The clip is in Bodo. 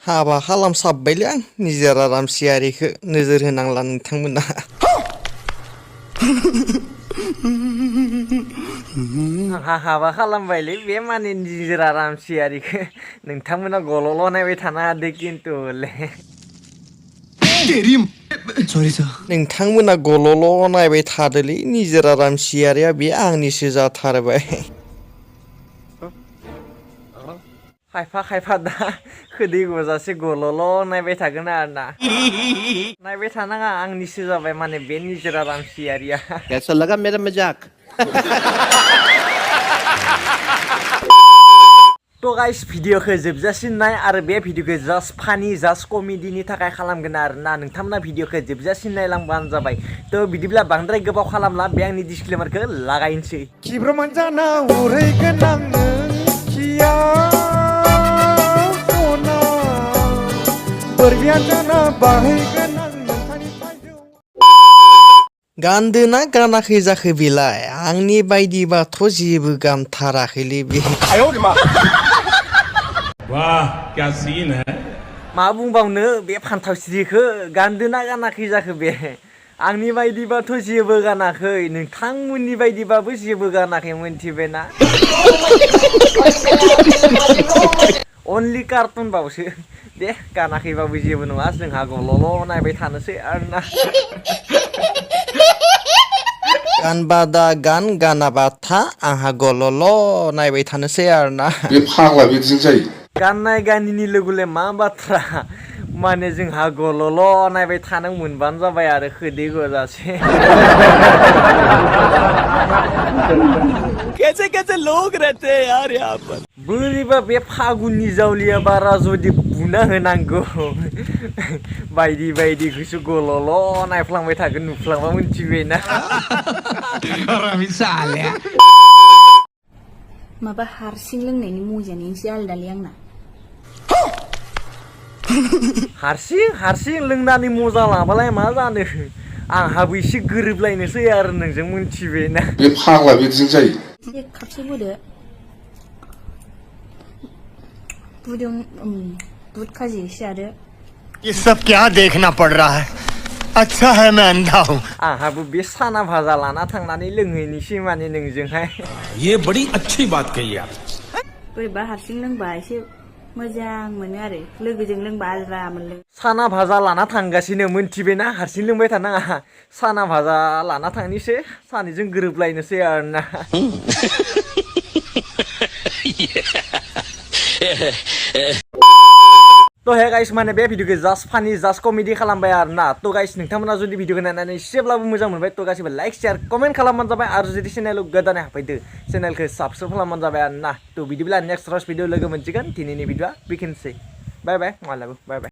हाबा खालामसाबबायलै आं निजोरा रामसियारिखौ नोजोर होनांला नोंथांमोना। हाबा खालामबायलै बे माने निजोरा रामसियारिखौ नोंथांमोना गल'ल' नायबाय थानो हादो खिन्थुले। नोंथांमोना गल'ल' नायबाय थादोलै निजोरा रामसियारिया बे आंनिसो जाथारबाय। खायफा दा खोदै गजासे गल'ल' नायबाय थागोन आरोना। नायबाय थानाङा आंनिसो जाबाय माने बे निजोरा रामसियारिया। कैसा लगा मेरा मजाक? तो गाइस भिडिअखौ जोबजासिम नाय आरो बे भिडिअखौ जास्ट फानि जास्ट कमेडिनि थाखाय खालामगोन आरोना नोंथांमोना भिडिअखौ जोबजासिम नायलांबानो जाबाय। तो बिदिब्ला बांद्राय गोबाव खालामला बे आंनि डिसक्लेमारखौ लागायनोसै। गानदोना गानाखै जाखो बेलाय आंनि बायदिबाथ' जेबो गानथाराखैलै बे। वाह क्या सीन है। मा बुंबावनो बे फान्थावस्रिखौ गानदोना गानाखै जाखो बे आंनि बायदिबाथ' जेबो गानाखै नोंथांमोननि बायदिबाबो जेबो गानाखै मोनथिबायना। अनलि कार्टुन बावसो दे गानाखैबाबो जेबो नङा जोंहा गल'ल' नायबाय थानोसै आरोना। गानबा दा गान गानाबा था आंहा गल'ल' नायबाय थानोसै आरोना। बे फाग्ला बिदिजों जायो। गाननाय गानिनि लोगोले मा बाथ्रा माने जोंहा गल'ल' नायबाय थानो मोनबानो जाबाय आरो खोदै गजासे। कैसे कैसे लोग रहते हैं यार यहाँ पर। बोरैबा बे फागुननि जावलिया बारा जुदि बुना होनांगौ बायदि बायदिखौसो गल'ल' नायफ्लांबाय थागोन नुफ्लांबा मोनथिबायना। माबा हारसिं लोंनायनि मजायानो एसे आलदालै आंना। हारसिं लोंनानै मजा लाबालाय मा जानो आंहाबो एसे गोरोबलायनोसै आरो नोंजों मोनथिबायना। बे फाग्ला बिदिजों जायो। एसे खापसे बोदो बुद खाजि एसे आरो। ये सब क्या देखना पड़ रहा है अच्छा है मैं अंधा हूँ। आंहाबो बे साना भाजा लाना थांनानै लोंहैनोसै माने नोंजोंहाय। ये बड़ी अच्छी बात कही आप। बोरैबा हारसिं लोंबा एसे मोजां मोनो आरो लोगोजों लोंबा आलदा मोनलो। साना भाजा लाना थांगासिनो मोनथिबायना हारसिं लोंबाय थानाङा साना भाजा लाना थांनोसै सानैजों गोरोबलायनोसै आरोना। तो हे गाइस माने बे भिडिअखौ जास्ट फानि जास्ट कमेडि खालामबाय आरोना। तो गाइस नोंथांमोना जुदि भिडिअखौ नायनानै एसेब्लाबो मोजां मोनबाय तो गासिबो लाइक शेयार कमेन्ट खालामबानो जाबाय आरो जुदि चेनेलाव गोदानै हाबफैदो चेनेलखौ साबस्क्राइब खालामबानो जाबाय आरोना। तो बिदिब्ला नेक्स्ट भिडिअ लोगो मोनसिगोन दिनैनि भिडिअआ बेखिनिसै बाय बाय मालाबो बाय बाय।